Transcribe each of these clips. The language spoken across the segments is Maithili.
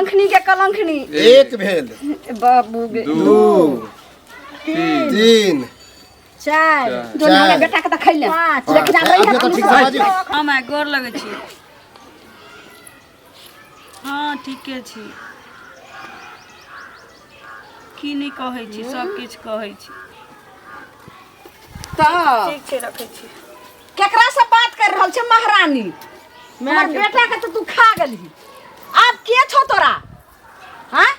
कलंखनी के कलंखनी एक भेल बाबू गे दू तीन तीन चारि चारि। जो हमरा बेटा के तऽ खैले पाँच। लेकिन आब रही अभी तऽ ठीक से बाजू। हँ माय गोर लगै छी हँ ठीके छी की नहि कहै छी सब किछु कहै छी तऽ ठीक छै रखै छी केकरा से बात कर रहल छै महारानी हमर बेटा के तऽ तू खा गेलही आब के छौ तोरा हाँ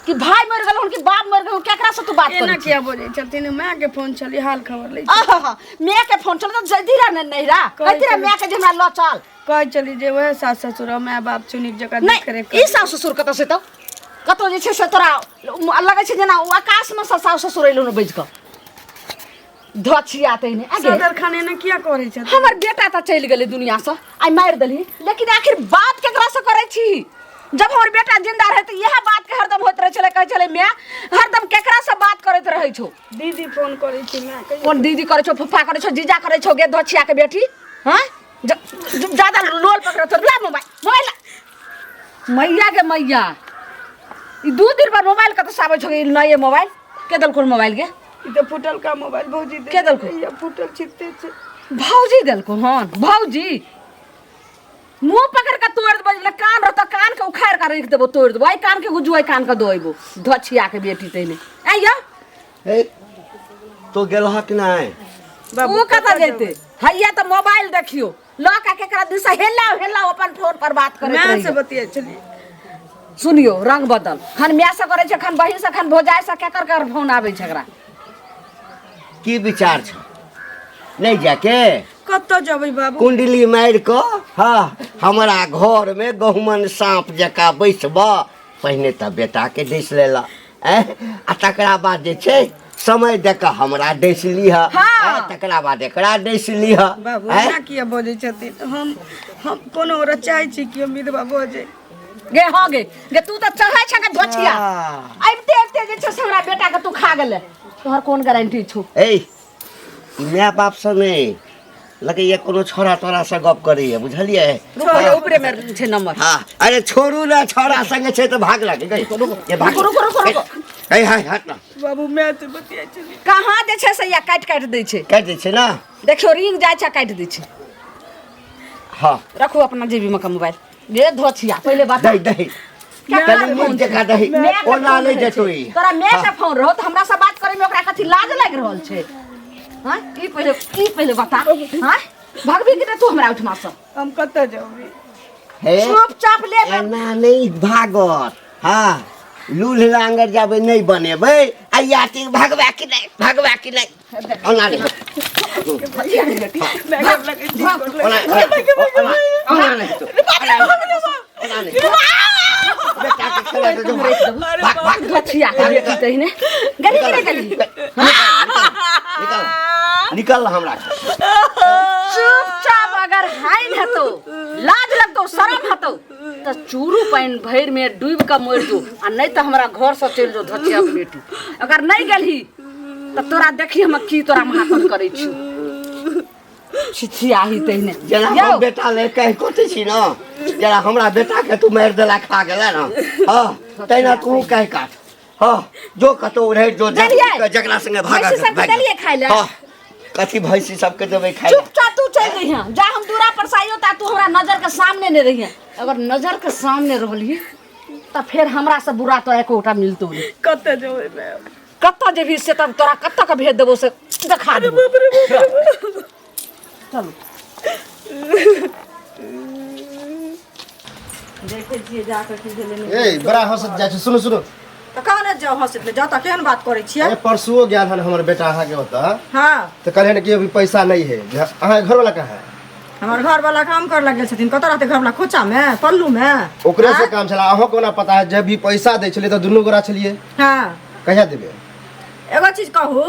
कि भाई मर गेल हन कि बाप मर गेल केकरा से तू बात एना करै छी किया बजै छथिन माय के फोन छली हाल खबर लै छी आहा माय के फोन चल तऽ जल्दी रह ने नैरा कहै कहती रह छलै। माय के जे हमरा लऽ चल कहै छली जे वएह सास ससुर आ माय बाप छौ नीक जकाँ देख नहि रेख ई सास ससुर कतऽ से तऽ कतौ जे छै से तोरा लगै छै जेना ओ आकाशमे से सास ससुर एलौ ने बजि कऽ धछिया तहिने आगे सदर खाने ने किया करै छथिन हमर बेटा तऽ चलि गेलै दुनियासँ आइ मारि देलही लेकिन आखिर बात केकरासँ करै छी जब हमर बेटा जिंदा रहै तऽ इएह बातके हरदम होइत रहै छलै कहै छलै माय हरदम केकरासँ बात करैत रहै छौ दीदी फोन करै छी माय कहियो कोन दीदी करै छौ फुफा करै छौ जीजा करै छौ गे धछियाके बेटी हँ ज्यादा लोल पकड़ो तो ला मोबाइल मोबाइल ला मैया के मैया ई 2 दिन पर मोबाइल कतऽ से आबै छौ ई नये मोबाइल के देलको मोबाइल के ई तऽ फूटल का मोबाइल भौजी के देलकौ? ये फूटल छिते छै भौजी देलको हन भौजी मुंह पकड़ के तोड़ देबो जेना कान रहतो कान के उखाड़ के रख देबो तोड़ देबो आई कान के गुजू आई कान के दो अइबो धछिया के बेटी तैने आइयो हे तो गेलहक नहि ओ कतऽ जेतै हैया तऽ मोबाइल देखियो लऽ के केकरा दिस हेलाओ हेलाओ अपन फोन पर बात करैत माय रहियो से बतियाइ छलियै सुनियो रंग बदल खन माय से करै छै खन बहिन से खन भौजाइ से केकर केकर फोन आबै छै एकरा की विचार छौ नहि जाके कतऽ जेबै बाबू कुंडली मारि कऽ हँ हमरा घरमे गहुमन साँप जकाँ बैसबह पहिने तऽ बेटाके डसि लेलक आँय आ तकरा बाद जे छै समय दऽ कऽ हमरा डसि लिहऽ आँय, तकरा बाद एकरा डसि लिहऽ बाबू आँय एना किया बजै छथिन हम हम कोनो औरत चाहै छी कि हम विधवा भऽ जाइ गे हाँ गे गे तू तऽ चाहै छै के धोछिया आबिते आबिते जे छै से हमरा बेटा के तू खा गेले तोहर कोन गारंटी छौ ए ई माय बापसँ नहि लगैया कोनो छोरा तोरा से गप करैया बुझलियै रुको ये ऊपरे में छै नंबर हाँ अरे छोड़ू ना छोरा संगे छै तऽ भाग लागे गई ये भाग रुको रुको रुको रुको ए हाय हट ना बाबू मैं तऽ बतिया छली कहाँ जे छै से या काटि काटि दै छै काटि दै छै ना देखियौ रिंग जाइ छै काटि दै छै हाँ रखू अपना जेबी में का मोबाइल ये धोछिया पहिले बता दही दही केकरा तनी फोन नीक छै? जकाँ दही माय के ओना फोन नहि रहै देतौ छै। ई तोरा माय के फोन रहो तऽ हमरा से बात करे में ओकरा कथी लाज लागि रहल छै हाँ ई पहिले ई पहिले बता हाँ भगबी कि नहि तू हमरा ओहिठमा से हम कतऽ जेबै हे चुपचाप ले ले। एना नहि भागत हाँ लूल्ह लांगर जाबै नहि बनेबै आ याती भगवा कि नहि भगवा कि नहि ओना नहि मैं गोर लगै छी गोर लगै ओना ओना ओना नहि हेतौ। ओना नहि बेटा के खेला दे जो भाग भाग भाग धोछिया के बेटी तहिने गली गली गली निकल निकल हमरा चुपचाप अगर हाइन हेतौ लाज लगतौ शरम हेतौ तऽ चूरू पानि भरि में डूबि कऽ मरि जो आ नहि तऽ हमरा घर से चलि जो धोछिया के बेटी अगर नहि गेलही तऽ तोरा देखी हम की तोरा महातम करै छी छिछियाही तहिने जेना यौ हम बेटा ले कहि कोते छी न जेना हमरा बेटा के तू मारि देला खा गेला न हँ तहिना तू कहि काट हँ जो कतौ उड़ै जो देलियै? जकरा संगे भागा भैंसी सबके देलियै खाय लए? हँ कथी भैंसी सबके देबै खाय लए चुपचाप तू चलि जइहें जा हम दूरा पर से आइयो ता तू हमरा नजर के सामने नहि रहिहे अगर नजर के सामने रहलही तऽ फेर हमरा से बुरा तो एकोटा मिलतो नहि कतऽ जेबै मैं कतऽ जेबही से तब तोरा कतऽ के भेज देबो से देखा देबो चलू देखै छियै जाकऽ की भेलै नहि ए बड़ा हंसत जाइ छै सुनू सुनू तऽ कहने जाउ हँसैत जाउ तऽ केहन बात करै छियै ए परसुओ गेल हन हमर बेटा अहाँके ओतऽ हँ तऽ कहले कि अभी पैसा नहीं है जे अहाँके घरवाला कहाँ है हमर घरवाला काम कर लग गेल छथिन कतऽ रहतै घरवाला खोचामे पल्लूमे ओकरे से काम छला अहों कोना पता है जब भी पैसा दै छलियै तऽ दुनू गोरा छलियै हँ कहिया देबै एगो चीज कहू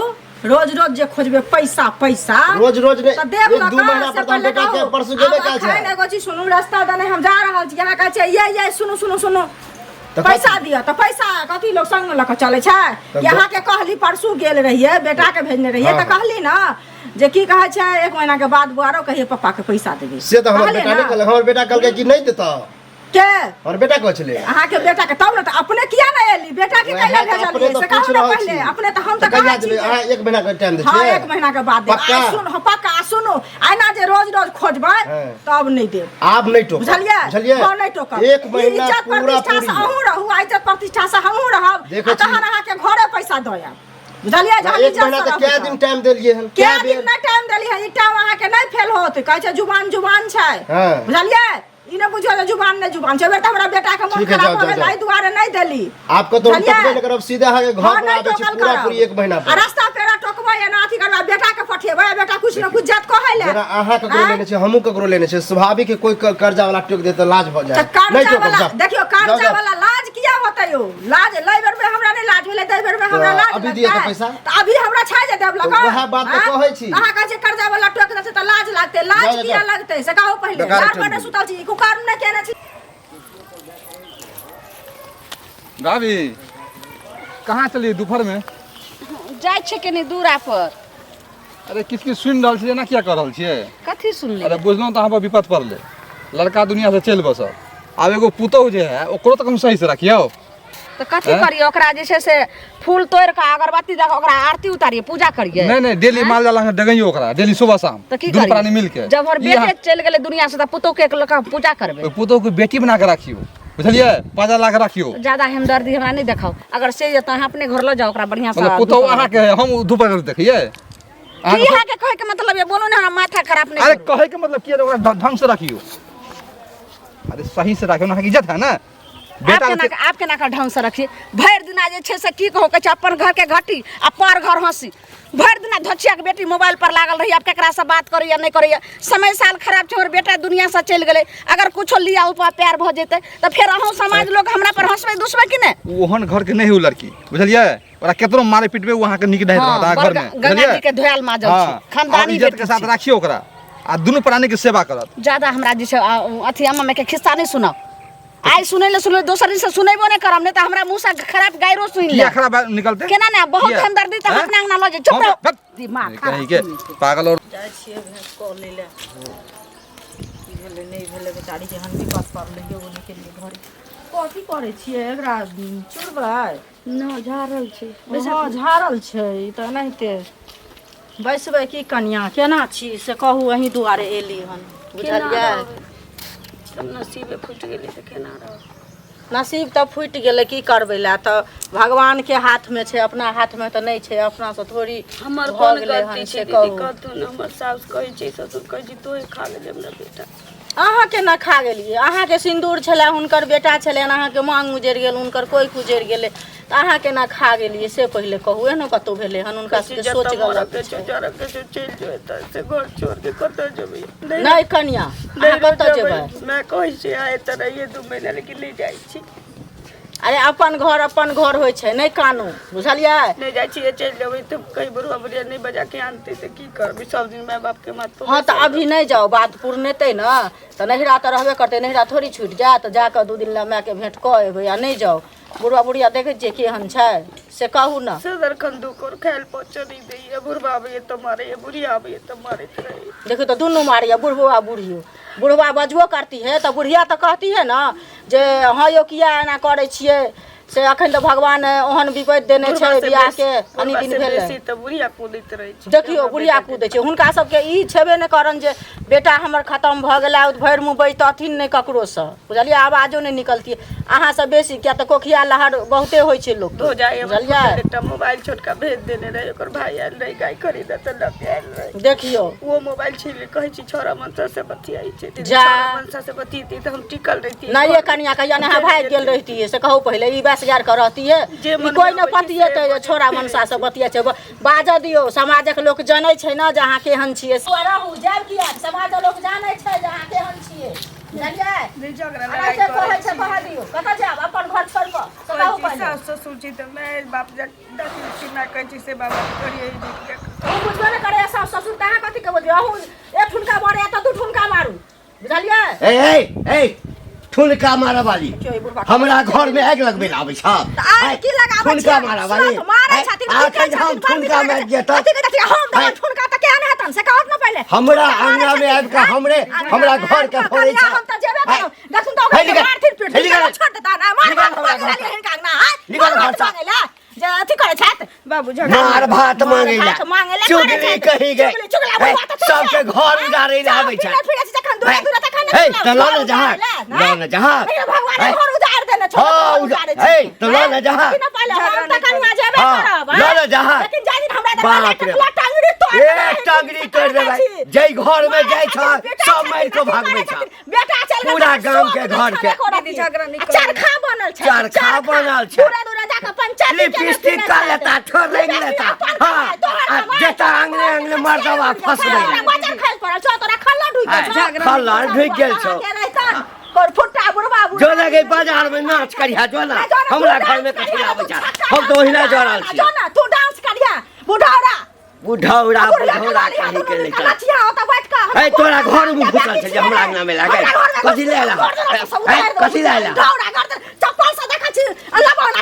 रोज रोज जे खोजबै पैसा पैसा रोज रोज नहि तऽ देख एक लऽ दू कऽ, महीना से पर तऽ हम पहिले बेटा के कहू। परसू गेबे आब कयल अखन छै एगो चीज सुनू रास्ता दने हम जा रहल छी अहाँ कहै छियै ये ये सुनू सुनू सुनू तऽ पैसा दिअ तऽ पैसा कथी लोक संग लऽ कऽ चलै छै तऽ कि अहाँके कहली परसू गेल रहियै बेटाके भेजने रहियै हँ, तऽ कहली ने जे की कहै छै एक महीना के बाद बुआरो कहियै पप्पा के पैसा देबै से तऽ हमर कहलियै बेटा नहि ने? कहलक हमर बेटा कहलकै कि नहि देतऽ के हमर बेटा कहै छलै। अहाँके बेटा के तब ने, तऽ अपने किया नहि एली? बेटा के वएह कैला तऽ अपने भेजलियै तऽ से पूछि कहू ने रहल पहिले। छी। अपने तऽ हम तऽ तऽ कहिया कहै छी देबै? जे- अहाँ 1 महीना के टाइम दै हाँ, छियै? 1 महीना के बाद देब। पक्का? आ सुन, हाँ, पक्का। आ सुनू, एना जे रोज रोज खोजबै हाँ। तब नहि देब। आब नहि टोकब। बुझलियै? बुझलियै? हाँ, नहि टोकब। 1 ई महीना इज्जत पूरा प्रतिष्ठा से पूरी। अहूँ रहू आ इज्जत प्रतिष्ठा से हमहूँ रहब, देखै आ छी। तहन अहाँके घरे पैसा दऽ आयब। बुझलियै? जहन 1 इज्जत महीना से तऽ रहबै कै तऽ। दिन टाइम देलियै हन? कै कै दिन बेर? नहि टाइम देली हन? ई टाइम अहाँके नहि फेल होत। कहै छै जुबान जुबान छै। हाँ। बुझलियै? ई नहि बुझियौ जे जुबान नहि जुबान छै। एहि बेर तऽ हमरा बेटा के मोन ठीक है, खराब जाओ, भऽ जाओ, गेल, जाओ। एहि दुआरे नहि देली। आपके तो हम बुझलियै? टोकबे नहि करब, सीधा अहाँके घर हाँ, पर नहि आबै छी टोकल पूरा करब। पूरी 1 महीना आ पर। रास्ता पेड़ा टोकबै, एना अथी करबै, बेटा के पठेबै, आ बेटा कुछ ने कुछ जात कहै ले। जेना अहाँ ककरो आँय? लेने छी, हमहूँ ककरो लेने छी, स्वाभाविक है, कोई कर्जा वाला टोक दे तऽ लाज भऽ जाए। तऽ नहि कर्जा टोकब, वाला जाओ। देखियौ, जाओ, कर्जा जाओ। वाला लाज किया होतै यौ? लाज लै बेर में हमरा नहि लाज भेलै, दै बेर में हमरा तऽ लाज अभी दिअ तऽ लगतै। पैसा। तऽ अभी हमरा छै जे देब तऽ लगा। वएह बात तऽ आँय? कहै छी। अहाँ कहै छी कर्जा वाला टोक दै छै तऽ लाज लागतै। लाज जाओ, जाओ, किया जाओ। लगतै से कहू पहिले। बेकार घर टाइम पर नहि दियौ। सुतल छी, कुकर्म नहि केने छी। भाभी, कहाँ चलिए दोपहर में? जाइ छै कनि दूरा पर। अरे किछु किछु सुनि रहल छियै, एना किया कऽ रहल छियै? कथी सुनली? अरे बुझलहुँ तऽ अहाँ पर विपद पड़लै, लड़का दुनिया से चलि बसल, आब एगो पुतोहु जे है ओकरो तऽ कम सही से रखियौ। तऽ कथी आँय? करियै ओकरा? जे छै से फूल तोड़ि कऽ अगरबत्ती दऽ कऽ ओकरा आरती उतारियै, पूजा करियै? नहि नहि, डेली माल जाल अहाँ डगैयौ ओकरा, डेली सुबह शाम तऽ की दुनू करियै? प्राणी मिल के। जब हमर ई बेटे अहाँ चलि गेलै दुनिया से तऽ पुतोहु के लऽ कऽ हम पूजा करबै? ओहि पुतोहु के बेटी बना के राखियौ, बुझलियै? पाजा ला के राखियौ। ज्यादा हमदर्दी हमरा नहि देखाउ। अगर से जे तऽ अहाँ अपने घर लऽ जाउ ओकरा बढ़िआँ से। मतलब पुतोहु अहाँके है, हम धूप देखियै की अहाँके कहै के मतलब ये? बोलू ने, हमरा माथा खराब नहि अरे करू। कहै के मतलब की है? ओकरा ढंग से रखियौ, अरे सही से राखियौ ना, अहाँके इज्जत है ना आप बेटा। केना आप केना कऽ ढंग से रखिए? भरि दिना जे छै से की कहू, कहै छै अपन घर के घटी आ पर घर हंसी। भरि दिना धोछिया के बेटी मोबाइल पर लागल रही, आब केकरा से बात करैया नहि करैया। समय साल खराब छै, हमर बेटा दुनिया से चलि गेलै। अगर कुछो लिया उपा प्यार भऽ जेतै तऽ फेर अहूँ समाज लोग हमरा पर हंसबै दुसबै कि नहि? ओहन घर के नहि है उ लड़की, बुझलियै? ओकरा केतनो मारे पीटबै ओ अहाँके नीक नहि रहत हाँ, अहाँ बड़ घर में। गंगा बुझलियै? जी के धोयल माजल हाँ, छै, और खानदानी इज्जत बेटी के साथ छै। राखियौ ओकरा आ दुनू प्राणी के सेवा करत। ज्यादा हमरा जे छै अथी अम्मा के खिस्सा नहि सुनाउ। आइ सुनै ले सुनले, दोसर दिन से सुनेबो नहि करब, नहि तऽ हमरा मुँह से खराब गायरो सुनि ले। किया खराब बात निकलते? केना ने बहुत किया? हमदर्दी तऽ हैं? अपना अंगना लऽ जाय। चुप हम रहो। भक। दिमाग कहीं खराब के पागल और जाइ छियै भेंट कऽ लै लए। की भेलै नहि भेलै, बेचारी केहन विपद पड़लै यौ। नहि केलियै घरे। कथी करै छियै? एकरा चुरबै? न झाड़ल छै। हँ, झाड़ल छै। ई तऽ एनाहिते बैसबै की? कनिया, केना छी से कहू? अहीं दुआरे एली हन, बुझलियै? सब नसीबे फुटि गेलै तऽ केना रहब? नसीब तऽ फूटि गेलै, की करबै? लए तऽ भगवानके हाथमे छै, अपना हाथमे तऽ नहि छै। अपनासँ थोड़ी हमर भऽ कोन गेलै गलती हन छै से दीदी? कहू। कहतू ने, हमर साउस कहै छै, ससुर कहै छै, तोहे खा गेलै हमरा बेटा। अहाँ केना खा गेलियै? अहाँके सिन्दूर छलै, हुनकर बेटा छलनि। अहाँके मांग उजड़ि गेल, हुनकर कोखि उजड़ि गेलै, तऽ अहाँ केना खा गेलियै से पहिले कहू। एहनो कतहु भेलै हन? हुनका सबके सोच गलत मरके छौ छै। जरके छौ, चलि जो एतऽ से, घर छोड़ के कतऽ जेबै? नहि कनिया, अहाँ कतऽ जेबै? मैं कहै छी आ एतऽ रहिए 2 महीना, लेकिन नहि जाइ छी। अरे अपन घर अपन घर होइ छै। नहि कानू, बुझलियै? नहि जाइ छियै, चलि जेबै तऽ कहीं बुढ़वा बुढ़िया नहि बजा के आनतै तऽ की करबै? सब दिन माय बाप के माथ हँ, तऽ अभी नहि जाउ। बात पुरनेतै ने तऽ नैहरा तऽ रहबे करतै, नैहरा थोड़ी छुटि जायत। जा कऽ 2 दिन लए मायके भेँट कऽ एबै आ नहि जाउ। बुढ़वा बुढ़िया देखै छियै केहन छै, से कहू ने। सदरखन 2 कौर खायल पचऽ नहि दैया। बुढ़वा आबैया तऽ मारैया, बुढ़िया आबैया तऽ मारैत रहैया। देखियौ तऽ दुनू मारैया, बुढ़बो आ बुढ़ियो। बुढ़वा बजबो करती है तऽ बुढ़िया तऽ कहती है ने जे हँ यौ, किया एना करै छियै से? अखन तऽ भगवान ओहन विपत्ति देने बुढ़वा छै से बियाहके बेसी- कनी बुढ़वा दिन से भेलै। बेसी तऽ बुढ़िया कूदैत रहै छै। देखियौ, बुढ़िया कूदै छै। हुनका सबके ई छेबे नहि करन जे बेटा हमर खतम भऽ गेलै। ओ भरि मुँह बजितथिन नहि ककरोसँ, बुझलियै? आवाजो नहि निकलतियै अहाँसँ बेसी, किया तऽ कोखिया लहर बहुते होइ छै लोकके। हो जाए। बुझलियै? एकटा मोबाइल छोटका भेज देने रहे, ओकर भाई आयल रहे गाय खरीदे तऽ लऽ के आयल रहे। देखियौ, वो मोबाइल छीन ले। कहै छी छोरा मनसा से बतियाई छै दीदी। जा। छोरा मनसा से बतियेती तऽ हम टिकल रहिती। नहीं ये कनिया, कहिया ने भागि गेल रहितियै से कहू पहिले। ई बस गार के रहतियै? जे ई मनमे कोइ ने अबै छै पतियेतै से जे छोरा मनसा से बतियै छै। बाजऽ दियौ, समाजक लोक जनै छै ने जे अहाँ केहन छियै। रहू, जायब किया? समाजक लोक जानै छै जे अहाँ केहन छियै, बुझलियै? नहि झगड़ा एना लड़ाई से करै कहै छै, छी। कहऽ दियौ। कतऽ जायब अपन घर छोड़ि कऽ से कहै कहू छी पहिले। सास ससुर छी तऽ माय बाप जा देखै छी, माय कहै छी से बाबा करियै ई। ओ बुझबे नहि करैया सास ससुर तऽ अहाँ कथी के बुझबै? अहूँ 1 ठुनका मारैया तऽ 2 ठुनका मारू, बुझलियै? ए ए ए, ठुनका मारऽ वाली। क्यों ई बुढ़बा? हमरा घर में आगि लगबै लए आबै छ? तऽ आगि की लगाबै ठुनका छियै? मारऽ वाली। सुनत मारै छथिन, आ की कहै एखन हम छथिन, बड़ नीक ठुनका लगै मारि छै। दिअ तऽ कथी कहै छथिन? हम देबै आँय। ठुनका तऽ केहन हेतन से कहत न पहिले। हमरा चुटका अंगना मारै में आबि कऽ छथिन, हमरे आँय? हमरा घर के फोड़ै कनिया छै। हम तऽ जेबे आँय? करब। देखुन तऽ ओकरा हे निकल, मारथिन पीटथिन, हे निकल। छोड़ देता ना, मार निकल भात हमरा मांगे घर ला से। हिनका अंगना, आँय? निकल मार घर भात से। मांगे ला, जे अथी करै छथि। बाबू झगड़ा मार भात मांगे ला, भात मांगे ला, चुगली करै छथि। कही गए। चुगली, चुगला हे, बुढ़वा तऽ चुगला। सबके घर उजाड़ै ला आबै छै। फिरे फिरे छै जखन दूरे दूरे तखन ने हे, चुगला तऽ लऽ घर ने जहाँ, उजाड़ै ला, लऽ ने जहाँ। लेकिन भगवान हे। घर उजाड़ देने छौ, हाँ, घर उजाड़ै छै। हे, तऽ लऽ ने जहाँ। लेकिन पहिले हम झगड़ा तऽ नहि कनिया जेबे हाँ, करब, लऽ ने जहाँ। लेकिन जाहि दिन हमरा दरवाजा बाप के रे। खुला टांगरी तोड़ ए देबै, टांगरी तोड़ि देबै। छी। जाहि घर में जाइ छ बेटा सब छथिन, मारि कऽ बेटी भागबै मारै छ। छथिन, बेटा चलि गेल पूरा तऽ गाम के शोक घर नहि के। छलै दीदी, झगड़ा नहि आ करू। चरखा बनल छै, चरखा बनल छै। दूरे दूरे जाकऽ पंचायत लिपस्टिक का लेता, ठोर रंग लेता। हाँ, आ जेता अंगने अंगने मर्दवा फसबै। बजर खाइ पड़ल छौ तोरा, खल्ला ढुकि गेल छौ। झगड़ा खल्ला ढुकि गेल छौ। अहाँके रहितन, कोर फुट्टा बुढ़बा बुढ़बा। जो ना गई बाजार में नाच करिहा, जो ना जो ना, हमरा तू घर में डांस कथी करिहा, आबै तू छै? छक्का हम तऽ ओहिना जरल छी। जो ना तू डांस करिहा बुढ़ौरा। बुढ़ौरा बुढ़िया बुढ़ौरा कला कही के लिहा, ले दुनू चल। लछिया ओतऽ बैठ कऽ। हे, तोरा घर में घुसल छै जे हमरा अंगना में लागै? कथी ले आएला? हे, कथी ले आएला? ढौरा गर्दन चप्पल से देखै छी लबौना।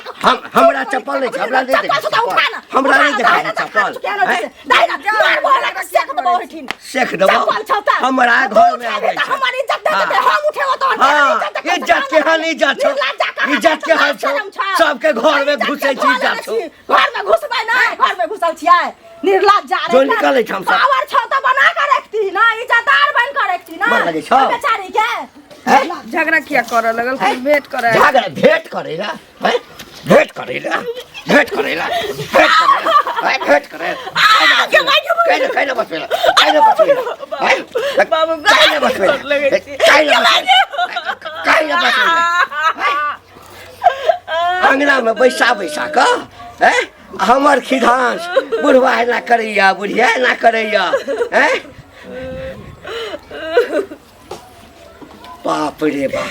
हमरा चप्पल नहि छै, हमरा नहि चप्पल से देखै तऽ उठा ना। हमरा नहि उठा देखै ना, चप्पल। दाहिना, हे? दाहिना, मार बोला के सेक देबौ ओहिठिन। सेक देबौ? चप्पल छौ तऽ। हमरा तू घर में उठेबही आबै तऽ छै। हमर इज्जत दे देतै, हाँ। हम उठेबो तहन हाँ, केहन इज्जत देखतै? इज्जत केहन इज्जत छौ? निर्लज्ज कहाँ इज्जत छै? केहन छौ? शरम छौ। सबके घर में इज्जत घुसै के छी, घर इज्जत में छौ। छी। घर में घुसबै ना, घर में घुसल छियै निर्लज्ज रे। जो निकलै छै हमसब। पावर छौ तऽ बना कऽ रखती ना, इज्जतदार बन कऽ रखती ना बड़ लगै छौ। ओहि बेचारी के। हे? झगड़ा किया करऽ लगल? कोई भेंट करे? झगड़ा भेंट करै ला? हे? भेंट करै ला, भेंट करै ला, भेंट करै ला, हे? भेंट करै ला? कैले कैले बसबै ला, कैले बसबै ला, हे? बाबू, कैले बसबै ला, लगै छी। कैले बसबै ला, कैले बसबै ला? अंगना में बैसा बैसा कऽ हैं हमर खिधांस बुढ़वा एना करैया, बुढ़िया एना करैया। हैं, बाप रे बाप,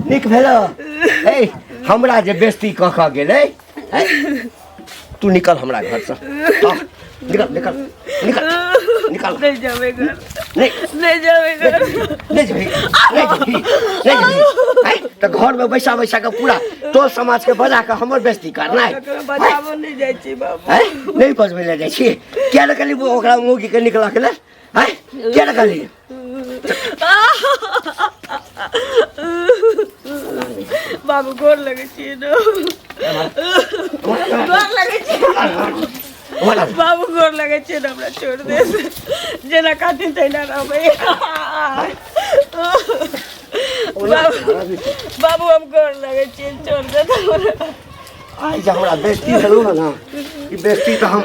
नीक भेल। हे, हमरा जे बेइज्जती कऽ कऽ गेलै। हैं? तू निकल हमरा घरसँ। हाँ, निकल निकल निकल निकल। नहि जेबै घर। नहि। नहि जेबै घर। नहि जेबही, नहि जेबही, नहि जेबही। हैं? तऽ घरमे बैसा बैसा कऽ पूरा टोल समाजके बजा कऽ हमर बेइज्जती करनाइ? ककरो बजाबो नहि जाइ छी बाबू। हैं? नहि बजबै लए जाइ छी? किया ने कहली ओकरा मौगीके निकलऽ के लेल? हैं, किया ने कहली? बाबू, गोर लगै छी ने, गोर लगै छी बाबू, गोर लगै छी ने, हमरा छोड़ि दे। जेना कहथिन तहिना रहबै बाबू। बाबू, हम गोर लगै छी, छोड़ दे हमरा। आइ जे हमरा बेइज्जती भेलौ ने ने, ई बेइज्जती तऽ हम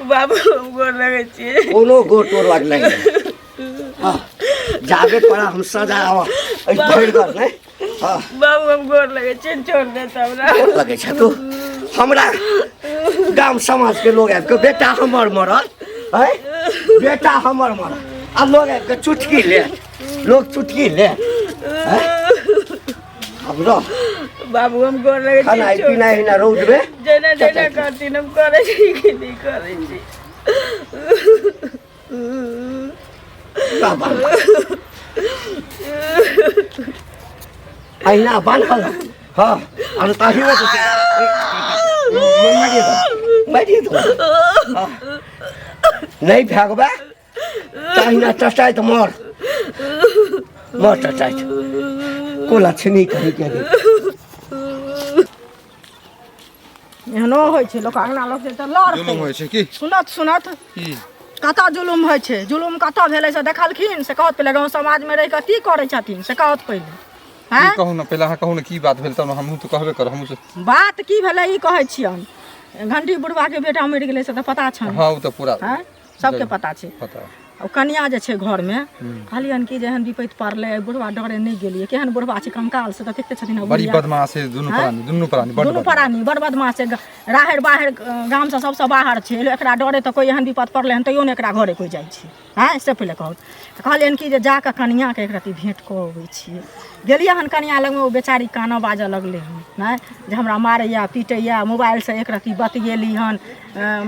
बाबू, हम गोर लगै छी। कोनो गोर तोड़ लागलै। हाँ, जाबे तोरा हम सजा आब एहि भरि घर नहि। हाँ। बाबू, हम गोर लगै छी, छोड़ दे हमरा। गोर लगै छै तू हमरा? गाम समाज के लोग आबि कऽ बेटा हमर मरल है, बेटा हमर मरल आ लोग आबि कऽ चुटकी ले, लोग चुटकी ले हैं? आब रह। बाबू, हम गोर लगै छी। खानाइ छोड़। पिनाइ हिना रौदमे जेना जेना कहथिन हम करै छी कि नहि करै छी? रह बान्हल। अहिना बान्हल। हाँ, अरे ताहीमे तऽ मारिए दो, मारिए दो। हाँ। नहि भागबै तहिना चटाइत मर मर, चटाइत को लक्ष्मी कहीं के नहीं। एहनो होइ छै लोक अङ्गना लोक तऽ लड़ जुलुम होइ छै की? सुनत सुनत। की? कतऽ जुलुम होइ छै? जुलुम कतऽ भेलै से देखलखिन से कहत पहिले। गाँव समाजमे रहि कऽ की करै छथिन से कहत पहिले। की? हँ। कहू ने पहिले, अहाँ कहू ने की बात भेल, तब ने हमहूँ तऽ कहबे करब हमहूँ से। बात की भेलै ई कहै छियनि। घंटी बुढ़बाके बेटा मरि गेलै से तऽ पता छनि? हँ, ओ तऽ पूरा हँ, सबके पता छै। पता। ओ कनिया जे छै घरमे, कहलियनि कि जे एहन विपैत पड़लै, एहि बुढ़बा डरे नहि गेलियै। केहन बुढ़बा छै, कंकाल से तऽ देखते छथिन। बड़ी बुढ़िया। बदमाश है दुनू प्राणी, दुनू प्राणी बड दुनू बदमाश। प्राणी बड़ बदमाश छै। राहरि बाहरि गामसँ सबसँ बाहर छै। एकरा डरे तऽ कोइ एहन विपद पड़लै हन तैयो नहि एकरा घरे कोइ जाइ छै। आँय, से पहिले कहू तऽ कहलियनि कि जे जा कऽ कनियाँके एक रत्ती भेँट कऽ अबै छियै। गेलियै हन कनियाँ लगमे, ओ बेचारी कानऽ बाजऽ लगलै हन, नहि जे हमरा मारैया पीटैया। मोबाइलसँ एक रत्ती बतियेली हन,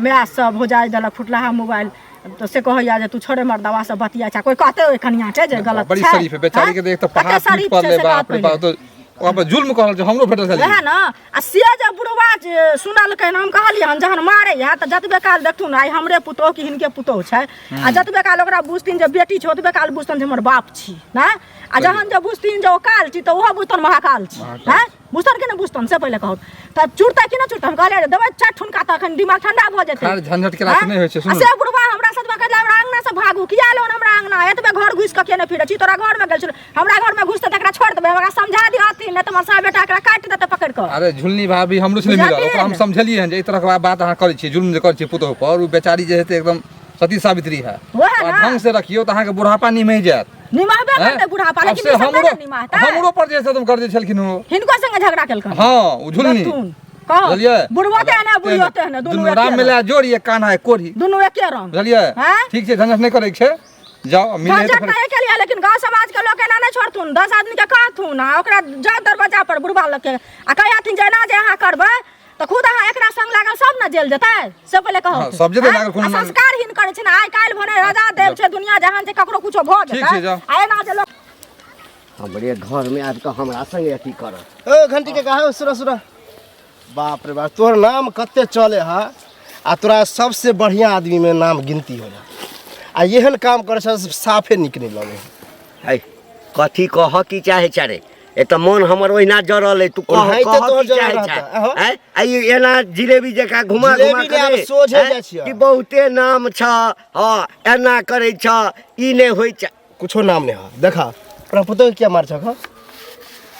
माय सब भौजाइ देलक फुटलाहा मोबाइल, तऽ से कहैया जे तू छोड़े मर्दवा से बतिया छै। कोइ कहतै ओहि कनियाँके जे गलत बड़ी छै? शरीफ है बेचारी के, देख तऽ कते पहाड़ टूट शरीफ छै पड़लै। से बाप रे कहत बाप, तो ओकरा पर जुल्म कऽ रहल छै हमरो भेटल छलै वएह ने आ से जे बुढ़वा जे सुनलकै हम कहलियै हन जहन मारै है तऽ जतबे काल देखथुन आइ हमरे पुतोह कि हिनके पुतोह छै आ जतबे काल ओकरा बुझथिन जे बेटी छै ओतबे काल बुझतन जे हमर बाप छी ने आ जहन जे बुझथिन जे ओ काल छी तऽ ओहो बुझतन महाकाल छी हैं बुझतन कि नहि बुझतन से पहिले कहू तऽ चुरतै कि नहि चुरतै हम कहलियै जे देबै चारि ठुनका तऽ एखन दिमाग ठंडा भऽ जेतै खैर झंझट केला से नहि होइ छै आ सुनू से बुढ़वा हमरा साथ कहले हमरा अंगना से भागू किया एलहुँ हमरा अंगना एतबे घर घुसि कऽ किया नहि फिरै छी तोरा घरमे गेल छलहुँ हमरा घरमे घुसतै तऽ एकरा छोड़ि देबै हमरा समझा दिहथिन नहि तऽ हमर सार बेटा एकरा काटि देतै पकड़ि कऽ अरे झुलनी भाभी हमरो छलै मिलल ओकरा हम समझलियै हन जे एहि तरहके बात अहाँ करै छियै जुल्म जे करै छियै पुतोह पर ओ बेचारी जे हेतै एकदम सती सावित्री है वएह ओकरा ना। ढंग से रखियौ तऽ अहाँके बुढ़ापा निमहि जायत निमाहबे हैं? करतै बुढ़ापा आब लेकिन से ई सब हमरो नहि ने निमाहतै हमरो पर जे छै एकदम कर दै छलखिन ओ हिनको संगे झगड़ा केलकन हाँ ओ झुलनी देखथुन कहो बुझलियै बुढ़बो तेहने बुढ़ियो तेहने दुनू दुनू एके राम रंग। मिला जोड़ी एक कान्हा एक कोढ़ी दुनू एके रंग बुझलियै हैं? ठीक छै झंझट नहि करैके छै जाओ मिले झंझट नहि केलियै लेकिन गाँव समाज के लोक एना नहि छोड़थुन 10 आदमी के कहथुन आ ओकरा जाउ दरवाजा पर बुढ़बा लग के आ कहथिन जे एना जे अहाँ करबै तऽ खुद अहाँ एकरा संग लागल सब ने जेल जेतै से पहिले कहू हाँ, सब जेतै लागल कोनो आ संस्कारहीन करै छै ने आइ काल्हि भने राजा देव छै दुनिया जहान छै ककरो कुछो भऽ ठीक छै, जेतै जाउ। आ एना जे लोक हमरे घरमे आबि कऽ हमरा संगे अथी करत ओ घंटी के कहा सुरा सुरा बाप रे बाप तोहर नाम कते चले हा आ तोरा सबसे बढ़िया आदमी में नाम गिनती होला आ एहन काम करे छ साफे निक नहीं लगे है कथी कह की चाहे छै रे एक तऽ मन हमर ओहिना जरल अइ तू कह ओनाहिते कह तोहर की जरल चाहे रहतऽ, छै आहो। आँय? आ ई एना जिलेबी जकाँ घुमा घुमा जिलेबी नहि, आब के सोझे आँय? जाइ छियै। कि बहुते नाम छ हँ एना करै छ ई नहि होइ छ कुछो नाम नहीं हा देखा अपना पुतोह के किया मार छक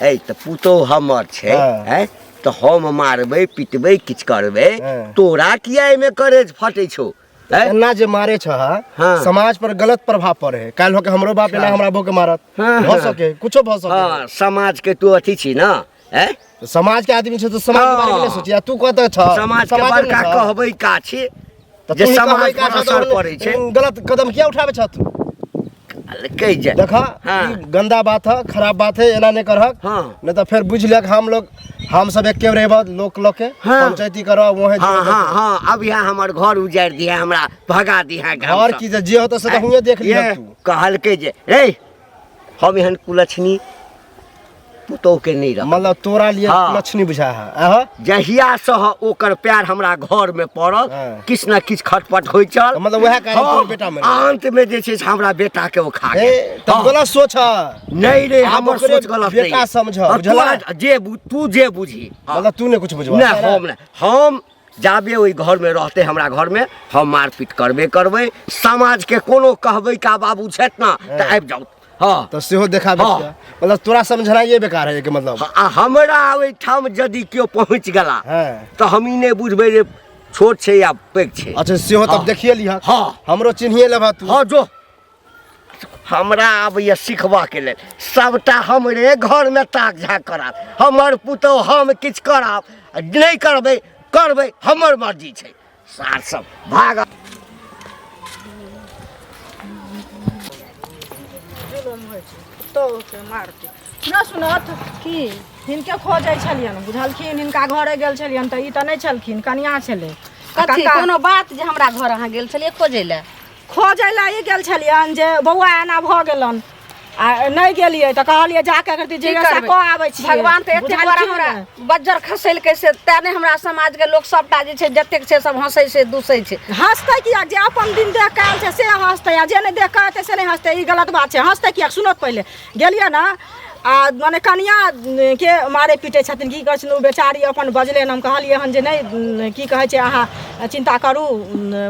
ऐ तऽ पुतोह हमर छै हाँ। आँय? तऽ हम मारबै पिटबै किछु करबै हाँ। तोरा किया एहिमे करेज फटै छौ आँय? एना जे मारे छ हाँ। समाज पर गलत प्रभाव पड़े है काल्हि होके हमरो बाप एना हमरा बो के मारत हाँ, भऽ हाँ। सके कुछो भऽ सके हँ समाजके तू अथी छी न आँय? समाज के आदमी छै तो समाज के बारे में हाँ। नहीं सोचिया तू कतऽ छ समाज के समाजे ने बड़का छ। कहबै का छी तऽ जे तू ही समाज कहबै का पर छ तऽ असर पड़ै छै गलत कदम किया उठाबै छ तू कहि जाय देखा हाँ। ई गंदा बात है खराब बात है एना नहीं करहक हाँ। नहीं तो फिर बुझ लेक हम लोग हम सब एके रहब लोक लोग के हाँ। पंचायती करब वहें हाँ हाँ हाँ अब यहाँ हमर घर उजाड़ि दिहे हमरा भगा दिहे गाम और सँ। की जे जे होतो से तऽ हुएं देख लिहक ये तू कहलकै जे रे हम एहन कुलक्षणी पुतोहके नहि रख मतलब तोरा लिए हाँ। लक्ष्मी बुझा है आहा जहियासँ ओकर पैर हमरा घरमे पड़ल हाँ। किछु ने किछु खटपट होइ छल तऽ मतलब उएह कारण हाँ, तोहर बेटा मरि गेल। अंतमे जे छै से हमरा बेटाके ओ खा ए गेल तब हाँ। गलत सोच है नहि रे आब हमर ओकरे सोच गलत नहि बेटा है। समझ, हाँ, बुझला? तोरा जे तू जे बुझी हाँ। मतलब तू नहीं कुछ बुझबा नहि हम नहि हम जाबे ओहि घरमे रहतै हमरा घरमे हम मारपीट करबे करबै समाजके कोनो कहबै का बाबू छथि ने तऽ आबि जाउ हँ तऽ सेहो देखाबै हाँ। छियै मतलब तोरा समझनाइए बेकार है एहिके मतलब आ हमरा ओहिठाम यदि केओ पहुँच गेला हाँ। तऽ हम ई नहि बुझबै जे छोट छै या पैघ छै अच्छा सेहो तब हाँ। देखिए लिहक हाँ। हमरो चिन्हिए लेबह तू हँ जो हमरा आबैए सिखबाके लेल सभटा हमरे घरमे ताक झाँक करब हमर पुतोह हम किछु करब आ नहि करबै करबै हमर मर्जी छै सार सब भाग जुलुम होइ छै पुतोहके मारतै सुनऽ सुनत की हिनके खोजै छलियनि बुझलखिन हिनका घरे गेल छलियनि तऽ ई तऽ नहि छलखिन कनिया छलै आ कथी काका कोनो बात जे हमरा घर अहाँ गेल छलियै खोजै लए खोजै लए ई गेल छलियनि जे बौआ एना भऽ गेलनि आ नहि गेलियै तऽ कहलियै जाके अगर की जिज्ञासा करबै? कऽ आबै छियै भगवान तऽ एते बड़ा बुझलखिन? हमरा बज्जर खसेलकै से तें नहि हमरा समाज के लोक सबटा जे छै जतेक छै सब हंसै छै दूसै छै हँसतै किया जे अपन दिन देख कऽ आयल छै से हँसतै आ जे नहि देख कऽ एतै से नहि हँसतै ई गलत बात छै हँसतै किया सुनत पहिले गेलियै ने आ मने कनिया के मारै पीटै छथिन की कहै छथिन ओ बेचारी अपन बजलै हम कहलियै हन जे नहि की कहै छै अहाँ चिन्ता करू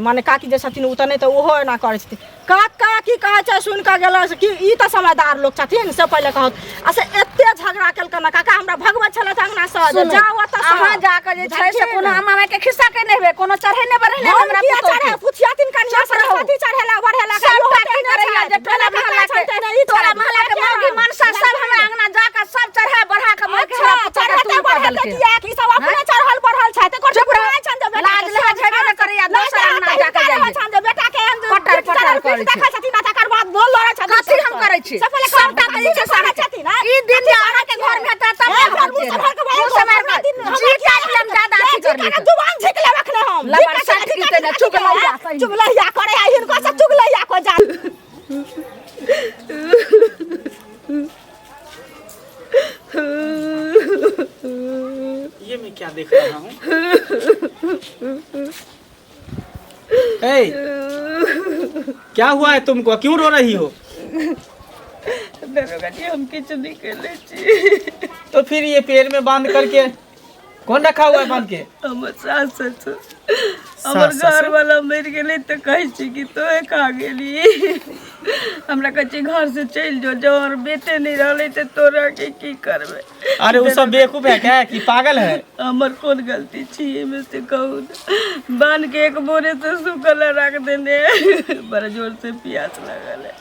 मने काकी जे छथिन ओ तऽ नहि तऽ ओहो एना करै छथिन काका की कहै छै सुनि कऽ गेलै से कि ई तऽ समझदार लोक छथिन से पहिले कहत आ से एते झगड़ा केलकनि ने काका हमरा भगबै छलथि अङ्गनासँ जे सुनू, जाउ ओतऽसँ अहाँ जाकऽ जे छै से बुझलखिन? कोनो आमा माय के खिस्सा के नहि हेबै कोनो चढ़े नहि बढ़े हम हमरा किया पुतोह के। चढ़े पुछियाथिन कनिया चुप रहू। सरस्वती चढ़ेला बढ़ेला सबटा की करैया जे टोला मोहल्ला के टोला मोहल्ला के मौगी मनसा सब हमरा अंगना जाकऽ सब चढ़ा बढ़ा के मार के अच्छा हमरा पुतोह के चढ़ेते तूर कऽ बढ़ेते देलकै किया कि सब अपने चढ़ल बढ़ल छै तऽ चुप कोन रहू। बुझाइ छनि जे बेटा लाज के लहज हेबे ने करैया दोसर अंगना जाकऽ जाइए छनि जे बेटा के एहन पटर पटर करै छै। देखै छथिन आ तकर बाद बोल लड़ै छथिन कथी हम करै छी सब पहिले सबटा तऽ ई छै करै छथिन ई दिन जे अहाँके घर में हेतै तब हे, ने हम मुँह जेबै। सम्हार के बाहर मुँह सम्हार के दिन हमरा जी काटि लेम ज्यादा अथी कर लेब। जुबान झिक लेब अखने हम लबर सट की तेने चुगलैया सही। चुगलैया करे आ हिनको से चुगलैया को जा ये मैं क्या देख रहा हूँ? ए, क्या हुआ है तुमको? क्यों रो रही हो? दरोगा जी, हम किछु नहीं केले छी। तो फिर ये पेड़ में बांध करके कौन रखा हुआ है बांध के? हमर सास ससुर, हमर सास ससुर? घर वाला मरि गेलै तऽ कहै छै कि तोहे खा गेली। हमरा कहै छै घर से चलि जो, जब हमर बेटे नहि रहलै तऽ तोरा के की करबै। अरे वो सब बेवकूफ है क्या कि पागल है? हमर कोन गलती छी एहिमे से कहू ने। बान्ह के एक बोरे से सूखल राख देने, बड़ा जोर से प्यास लगल है।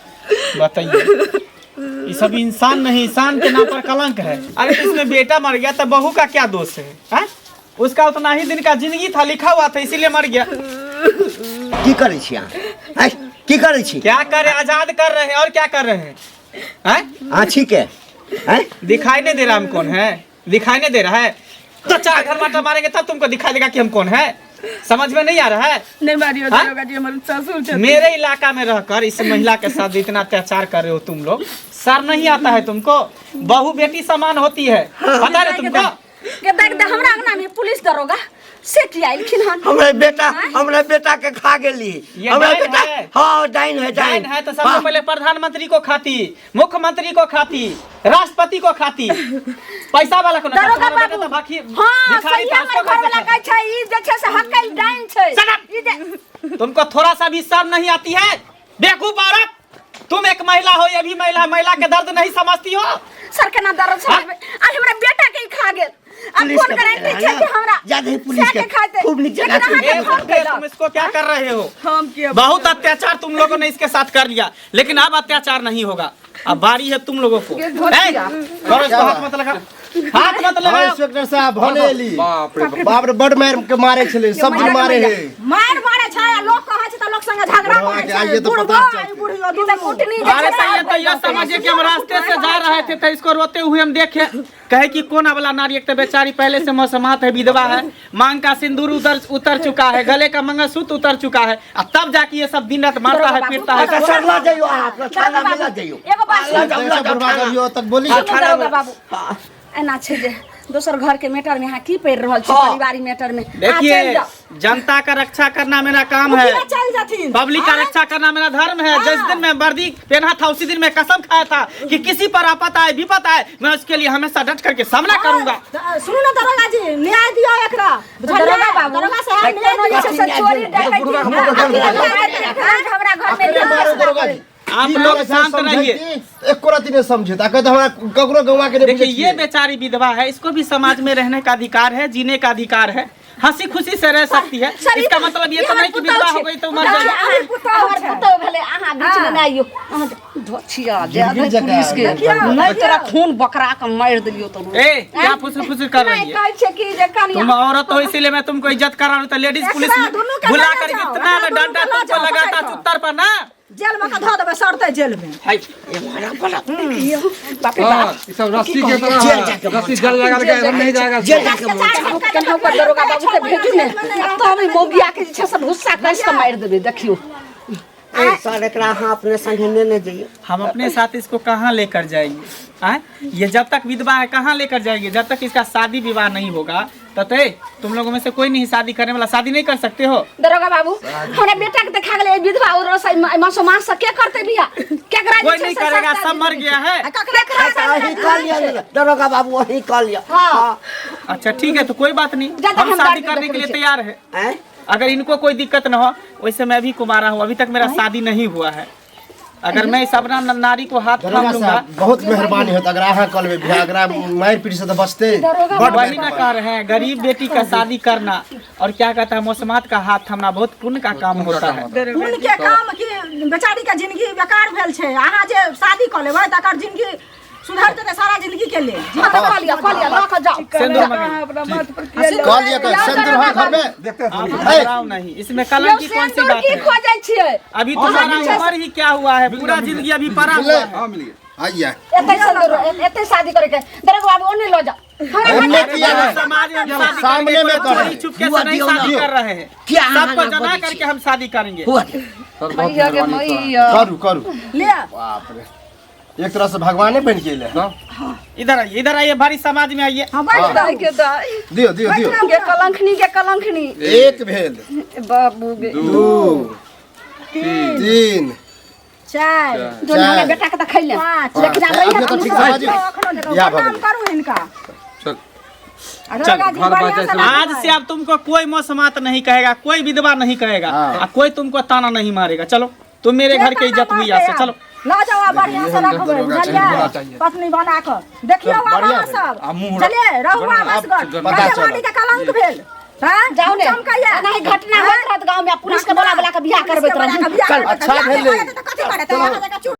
बताइए, ये सब इंसान नहीं, इंसान के नाम पर कलंक है। अरे तो इसमें बेटा मर गया तो बहू का क्या दोष है? हैं? उसका उतना ही दिन का जिंदगी था, लिखा हुआ था, इसीलिए मर गया। की करै छी अहाँ? आँय, की करै छी? क्या करे, आजाद कर रहे हैं और क्या कर रहे हैं? हैं? अहाँ छी के? आँय? दिखाई नहीं दे रहा हम कौन है? दिखाई नहीं दे रहा है तो चार घर माटा मारेंगे तब तुमको दिखाई देगा कि हम कौन है। समझ में नहीं आ रहा है? नहि मारियौ हाँ? दरोगा जी, हमर ससुर छथिन। मेरे इलाका में रहकर इस महिला के साथ इतना अत्याचार कर रहे हो तुम लोग, सर नहीं आता है तुमको? बहू बेटी समान होती है, पता है तुमको? के देख दे, हमरा अंगना में पुलिस दरोगा से की आइलखिन हन? हमरा बेटा के खा गेली। ये हमरा डाइन बेटा है। हाँ, डाइन है, डाइन। डाइन है तो सबसे हाँ। पहले प्रधानमंत्री को खाती, मुख्यमंत्री को खाती, राष्ट्रपति को खाती, पैसा वाला को ना खाती। दरोगा तुम्हारा बेटा बाबू तो भाखी हाँ, भिखारी सही था, हमर उसको घर वाला कैसे कहै छै, ई जे छै से हकल डाइन छै। Shut up! ई जे तुमको थोड़ा सा भी शर्म नहीं आती है? बेवकूफ औरत, तुम एक महिला हो, ये भी महिला, महिला के दर्द नहीं समझती हो। सर केना दर्द समझबै? अरे हमरा बेटा के ई खा गेल। अब पुलिस कोन के गारंटी है छै ना? कि हमरा ज्यादा ही पुलिस से के के खाते? खूब नीक जगह लेकिन अहाँके ए, फोन बुढ़े, केलक। तुम इसको क्या कर रहे हो? हम किया? बहुत अत्याचार तुम लोगों ने इसके साथ कर लिया, लेकिन अब अत्याचार नहीं होगा। अब बारी है तुम लोगों को। ये धोतिया। ए, करो इसको, हाथ मत लगा, हाथ मत हाँ, लगा। इंस्पेक्टर साहब भने एली। बाप रे बाप। बाप रे, बड मार के मारे छलै, सब्जी मारे है। मारि मारे छै आ लोक कहै छै तऽ लोक संगे झगड़ा बुढ़वा करै के छै। आइए तऽ बुढ़बो पता आ चलतै। बुढ़ियो ई तऽ दुनू। कुटनी जे अरे छै सही है तो यह समझिए कि हम रास्ते से जा रहे थे तो इसको रोते हुए हम देखे, कहे कि कौन अबला नारी, एक तो बेचारी पहले से मौसमात है, विधवा है, मांग का सिंदूर उतर उतर चुका है, गले का मंगलसूत्र उतर चुका है, और तब जाके ये सब दिन रात मारता है पीटता है। अच्छा सर, लऽ जइयौ अहाँ अपना थाना में लऽ जइयौ। एगो बात लऽ जाउ, लऽ जाउ बुढ़वा थाना। कहियो तक बोली। हाँ, सुनू थाना दरोगा में। बाबू, एना छै जे दोसर घर के मैटर में अहाँ की पढ़ि रहल छी? हाँ। पारिवारिक मैटर में अहाँ चलि देखिए, जाउ। जनता का रक्षा करना मेरा काम है, किया चलि जथिन? पब्लिक का रक्षा करना मेरा धर्म है। जिस दिन मैं वर्दी पहना था उसी दिन मैं कसम खाया था कि किसी पर आपत आए विपत आए मैं उसके लिए हमेशा डट करके सामना करूंगा। सुनू ने दरोगा जी, न्याय दियौ एकरा। बुझलियै? दरोगा बाबू, दरोगा साहब, न्याय कोनो जे दियौ। छै से चोरी डकैती बुढ़वा के मुँह पर आज हमरा घर में अरे मारो दरोगा जी। आप की लोग करै छै शांत समझै रहिए। की? एको रति नहीं समझे, आ कहते हमरा ककरो गौवा के नहीं देखिए, बुझै ये छियै। बेचारी विधवा है, इसको भी समाज में रहने का अधिकार है, जीने का अधिकार है, हंसी खुशी से रह सकती है। सर, ई इसका तऽ- मतलब ये ई तो हमर नहीं कि पुतहु विधवा छै। हो गई तो मर जाएगी। हमर पुतहु भेलै, अहाँ बीच में नहि आइयौ। अहाँ धोछिया दे गिर जकाँ। पुलिस के। नहि तोरा खून बकरा के मारि देलियौ तो। ए, क्या फुसुर फुसुर कर रही नहि है? कहै छै कि जे कनिया तुम औरत हो इसीलिए मैं तुमको इज्जत कर रहा हूँ, तो लेडीज पुलिस एकरा दुनू के बुला लऽ कर जाओ, इतना एकरा मैं दुनू डंडा के लऽ तुमको जाओ, लगाता पकड़ि कऽ। चुत्तर पर ना। जेल में के धऽ देबै, सड़तै जेल में। हाय, बाप रे हाँ, बाप। ई सब रस्सी के तरह जेल है। जाके रस्सी जल लगा के एकदम नहीं जाएगा। जेल जाके मोन छाप। केनाहु कऽ दरोगा बाबू के भेजू ने, आ तब ई मौगिया के जे छै से भुस्सा कसि कऽ मारि देबै, देखियौ। ए, सर, एकरा अहाँ अपने संगे नेने जइयौ। हम अपने साथ इसको कहाँ लेकर जाएंगे? आए? ये जब तक विधवा है कहाँ लेकर जाएंगे? जब तक इसका शादी विवाह नहीं होगा तब तो तुम लोगों में से कोई नहीं शादी करने वाला, शादी नहीं कर सकते हो। दरोगा बाबू, हमरा बेटा के देखा गेलै विधवा और मसोमास से के करतै बियाह? केकरा जे कोई छै नहीं से करेगा, सस्ता सब मर गया है। केकरा अच्छा, अहीं कऽ लिअ दरोगा बाबू, अहीं कऽ लिअ। हाँ। अच्छा ठीक है, तो कोई बात नहीं, ज्यादा हम हम शादी दर्द करने के लिए देखै तैयार है। आँय? अगर इनको कोई दिक्कत न हो, वैसे मैं भी कुमारा हूँ, अभी तक मेरा शादी नहीं हुआ है। अगर मैं इस अपना नारी को हाथ थाम दरोगा लूंगा, साहब बहुत मेहरबानी होत अगर अहाँ कऽ लेबै बियाह, अगर मारि पीट से तऽ बचतै। बड वही ना कह रहे हैं, गरीब बेटी का शादी करना और क्या कहता है मौसमात का हाथ थमना बहुत पुण्य का काम होता है। पुण्य के काम कि बेचारी के जिंदगी बेकार भेल छै। अहाँ जे शादी कऽ लेबै तकर जिंदगी सुधर जेतै सारा जिंदगी के लेल। हाँ, तऽ कऽ लिअ, कऽ लिअ, लऽ कऽ जाउ। सिंदूर मंगे। अपना माथ पर किया कऽ लिअ कऽ सिन्दूर है घर में। देखते हैं आप थोड़ी। घबराओ नहीं, इसमें कलंक की कौन सी सिंदूर बात की है? खोजै छियै? अभी तुम्हारा उम्र ही क्या हुआ है, पूरा जिंदगी अभी पड़ा हुआ है। हाँ मिल गया, आइए। एतै सिंदूर, एतै शादी करे के। दरोगा बाबू, ओने लऽ जाउ। हमरा ओने घर- किया नहीं? समाज में हम शादी सामने करेंगे, में कोई करें। चोरी छुपके हुआ से नहीं दियो ना। शादी कर रहे हैं, क्या अहाँ सबको ना जना बजै करके छी? हम शादी करेंगे। हुआ दियौ। सर बहुत मैया गे मेहरबानी तोरा। मैया। करू करू। लिअ। बाप रे। एक तरह से भगवाने बन के अइले हँ। इधर आइए, इधर आइए, भारी समाज में आइए। हाँ बैठ दाई के दाई दियो दियो दियो। गे कलंखनी, गे कलंखनी। एक भेल, बाबू गे। 2 3 4 जो हमरा बेटा के त खैले 5। लेकिन आब रहिहे अभी तो ठीक से बाजू। बियाह भऽ प्रणाम गेलै। करू हिनका। चल। आ दरोगा जी घर बढ़िआँ बचाइ से से- आज से अब तुमको कोई मौसमात नहीं कहेगा, कोई विधवा नहीं कहेगा, हाँ। आ कोई तुमको ताना नहीं मारेगा। चलो, तुम मेरे घर के इज्जत हुई आज से। चलो लऽ जाओ आ बढ़िआँ से रखबै, दरोगा बुझलियै? होना चाहिए। पत्नी बना कऽ देखियौ आब बढ़िआँ अहाँ भेल। सब। आ मुँह चलिए रहू बढ़िआँ। आवास आब गढ़। पता कते चलल। माटी के कलंक भेल। हाँ? जाऊ ने चमकैया। एनाही घटना होइत रहत गाँव में, पुलिस के बोला बोला के बियाह करबैत रहू। चल, अच्छा भेलै। कथी करतै? अहाँ जकाँ चूड़